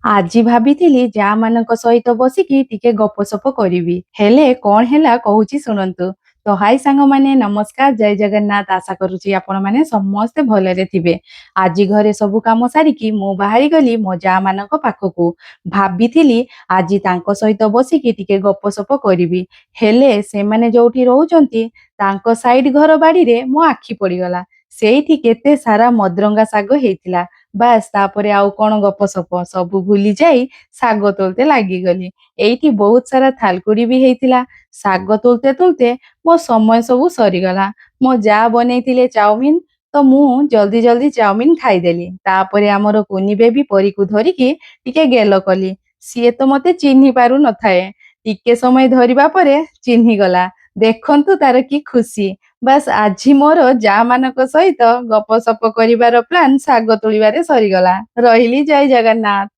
ଆଜି ଭାବିଥିଲି ଯାଆମାନଙ୍କ ସହିତ ବସିକି ଟିକେ ଗପସପ କରିବି, ହେଲେ କଣ ହେଲା କହୁଛି ଶୁଣନ୍ତୁ। ତ ହାଇ ସାଙ୍ଗମାନେ, ନମସ୍କାର, ଜୟ ଜଗନ୍ନାଥ। ଆଶା କରୁଛି ଆପଣମାନେ ସମସ୍ତେ ଭଲରେ ଥିବେ। ଆଜି ଘରେ ସବୁ କାମ ସାରିକି ମୁଁ ବାହାରି ଗଲି ମୋ ଯାଆମାନଙ୍କ ପାଖକୁ। ଭାବିଥିଲି ଆଜି ତାଙ୍କ ସହିତ ବସିକି ଟିକେ ଗପସପ କରିବି, ହେଲେ ସେମାନେ ଯୋଉଠି ରହୁଛନ୍ତି ତାଙ୍କ ସାଇଡ ଘର ବାଡିରେ ମୋ ଆଖି ପଡିଗଲା। ସେଇଠି କେତେ ସାରା ମଦ୍ରଙ୍ଗା ଶାଗ ହେଇଥିଲା। ବାସ୍, ତାପରେ ଆଉ କଣ ଗପସପ, ସବୁ ଭୁଲି ଯାଇ ଶାଗ ତୋଲତେ ଲାଗିଗଲି। ଏଇଠି ବହୁତ ସାରା ଥାଲକୁଡି ବି ହେଇଥିଲା। ଶାଗ ତୋଲତେ ତୋଲତେ ମୋ ସମୟ ସବୁ ସରିଗଲା। ମୋ ଯା ବନେଇଥିଲେ ଚାଉମିନ, ତ ମୁଁ ଜଲ୍ଦି ଜଲ୍ଦି ଚାଉମିନ ଖାଇଦେଲି। ତାପରେ ଆମର କୁନି ବେବି ପରୀକୁ ଧରିକି ଟିକେ ଗେଲ କଲି। ସିଏ ତ ମତେ ଚିହ୍ନି ପାରୁନଥାଏ। ଟିକେ ସମୟ ଧରିବା ପରେ ଚିହ୍ନିଗଲା। ଦେଖନ୍ତୁ ତାର କି ଖୁସି। ବାସ୍, ଆଜି ମୋର ଯାଆମାନଙ୍କ ସହିତ ଗପସପ କରିବାର ପ୍ଲାନ୍ ଶାଗ ତୋଳିବାରେ ସରିଗଲା। ରହିଲି, ଜୟ ଜଗନ୍ନାଥ।